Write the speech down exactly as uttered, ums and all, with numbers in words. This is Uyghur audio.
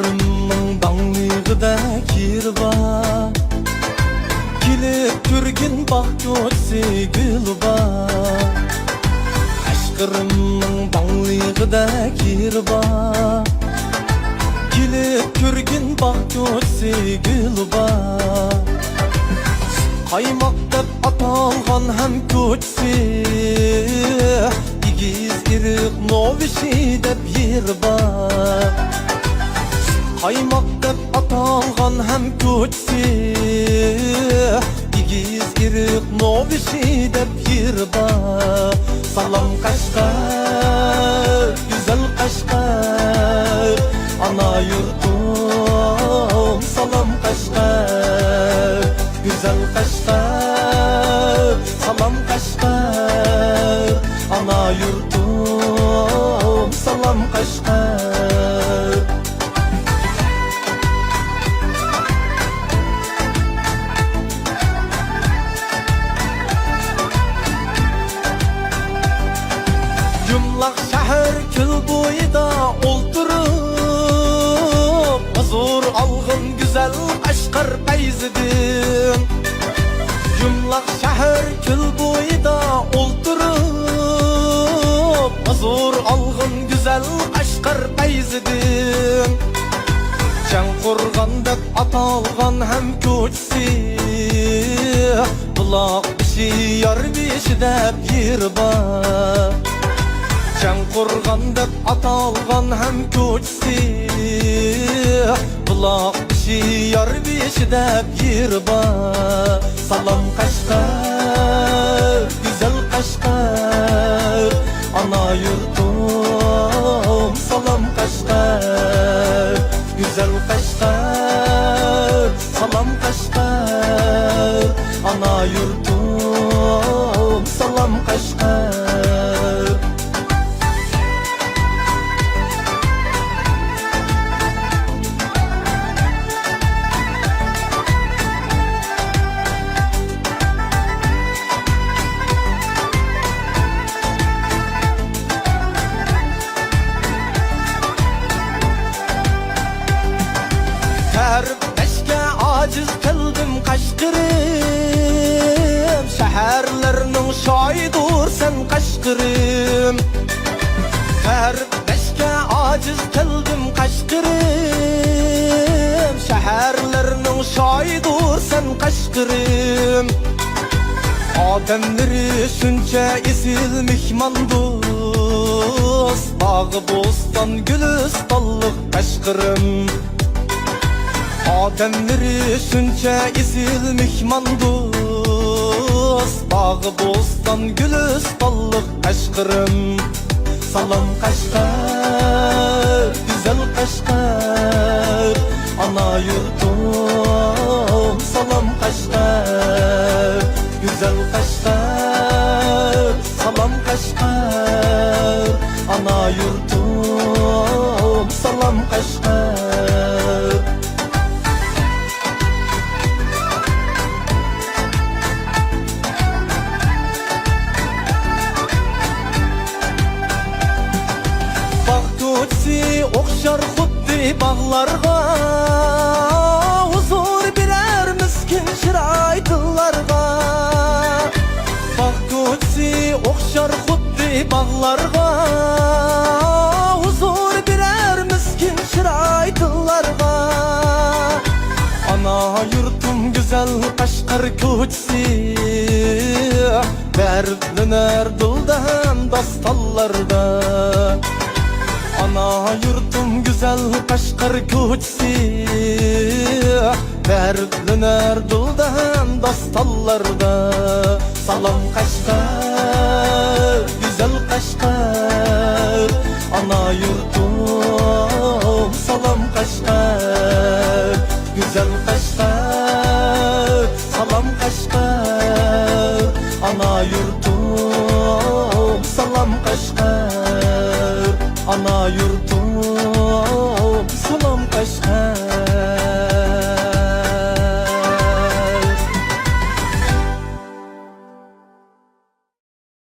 قەشقىرىمنىڭ داڭلىقىدەك يېرى بار. كېلىپ كۆرگىن باغ كوچىسى گۈلى بار. قەشقىرىمنىڭ داڭلىقىدەك يېرى بار. كېلىپ كۆرگىن باغ كوچىسى گۈلى بار. قايماق دەپ ئاتالغان ھەم كوچىسى، ئېگىز ئېرىق نوۋىشى دەپ يېرى بار. قايماق دەپ ئاتالغان ھەم كوچىسى، ئېگىز ئېرىق نوۋىشى دەپ يېرى بار. سالام قەشقەر، گۈزەل قەشقەر، ئانا يۇرتۇم، سالام قەشقەر. گۈزەل قەشقەر، سالام قەشقەر، ئانا يۇرتۇم، سالام قەشقەر. يۇمىلاق شەھەر كۆل بويىدا ئولتۇرۇپ، ھۇزۇر ئالغىن گۈزەل قەشقەر پەيزىدىن. يۇمىلاق شەھەر كۆل بويىدا ئولتۇرۇپ، ھۇزۇر ئالغىن گۈزەل قەشقەر پەيزىدىن. چاڭقۇرغان دەپ ئاتالغان ھەم كوچىسى، بۇلاق بېشى، يار بېشى دەپ يېرى بار. چاڭقۇرغان دەپ ئاتالغان ھەم كوچىسى، بۇلاق بېشى، يار بېشى دەپ يېرى بار. سالام قەشقەر، گۈزەل قەشقەر، ئانا يۇرتۇم، سالام قەشقەر. گۈزەل قەشقەر، سالام قەشقەر، ئانا يۇرتۇم، سالام قەشقەر. تەرىپ بەرىشكە ئاجىز قىلدىم قەشقىرىم، شەھەرلەرنىڭ شاھىدىسەن قەشقىرىم. تەرىپ بەرىشكە ئاجىز قىلدىم قەشقىرىم، شەھەرلەرنىڭ شاھىدىسەن قەشقىرىم. ئادەملىرى شۇنچە ئېسىل، مېھماندوست، باغ بوستان گۈلىستانلىق قەشقىرىم. ئادەملىرى شۇنچە ئېسىل، مېھماندوست، باغ بوستان گۈلىستانلىق قەشقىرىم. سالام قەشقەر، گۈزەل قەشقەر، ئانا يۇرتۇم، سالام قەشقەر. گۈزەل قەشقەر، سالام قەشقەر، ئانا يۇرتۇم، سالام قەشقەر. باغ كوچىسى ئوخشار خۇددى باغلارغا، ھۇزۇر بېرەر مىسكىن چىراي تىللارغا. باغ كوچىسى ئوخشار خۇددى باغلارغا، ھۇزۇر بېرەر مىسكىن چىراي تىللارغا. ئانا يۇرتۇم گۈزەل قەشقەر كوچىسى، تەرىپلىنەر دىلدا ھەم داستانلاردا. ئانا يۇرتۇم گۈزەل قەشقەر كوچىسى، تەرىپلىنەر دىلدا ھەم داستانلاردا. سالام قەشقەر، گۈزەل قەشقەر، ئانا يۇرتۇم، سالام قەشقەر. گۈزەل قەشقەر، سالام قەشقەر، ئانا يۇرتۇم، سالام قەشقەر. ئانا يۇرتۇم،